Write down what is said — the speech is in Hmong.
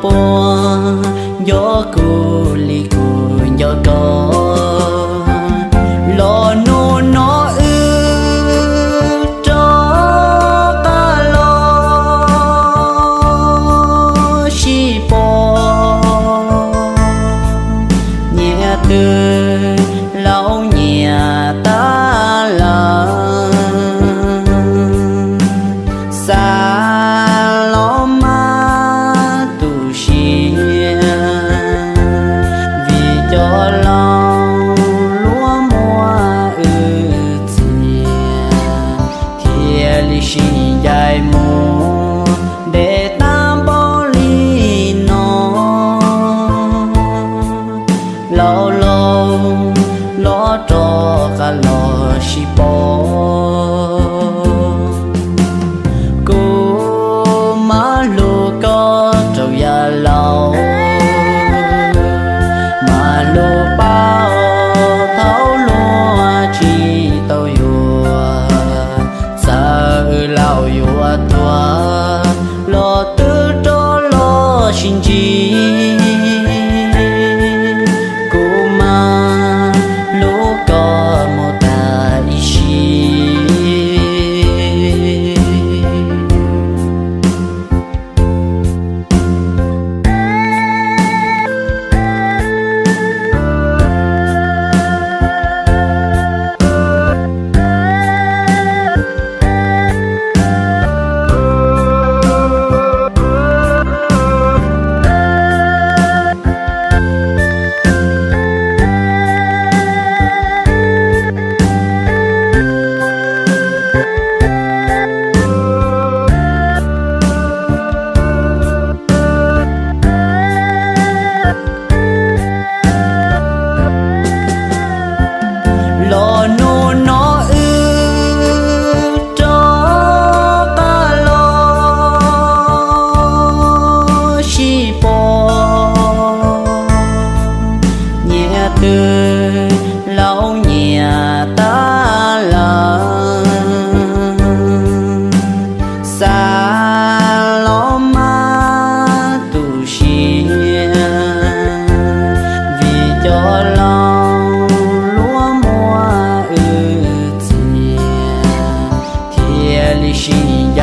Puas nco kuv li kuv nco koj, los hnub no wb rov qab los sib pom. Nyias twb laus nyias tab lawm, xav los mas tu siab, vim cov laus luag muab wb txiav, thiaj li sib ncaim mus ntev tag npaum li no. Laus laus los rov qab los sib pom, kuv mas hlub koj rau yav laus, mas hlub pab thaum luag tsis tau yuav, txawm wb laus yuav tuag los twb rov los sib ntsib, kuv mas hlub koj mus tas ib sim. Los hnub no wb rov qab los sib pom, nyias twb laus nyias tab lawm, xav los mas tu siab, vim cov laus luag muab wb txiav, thiaj li sib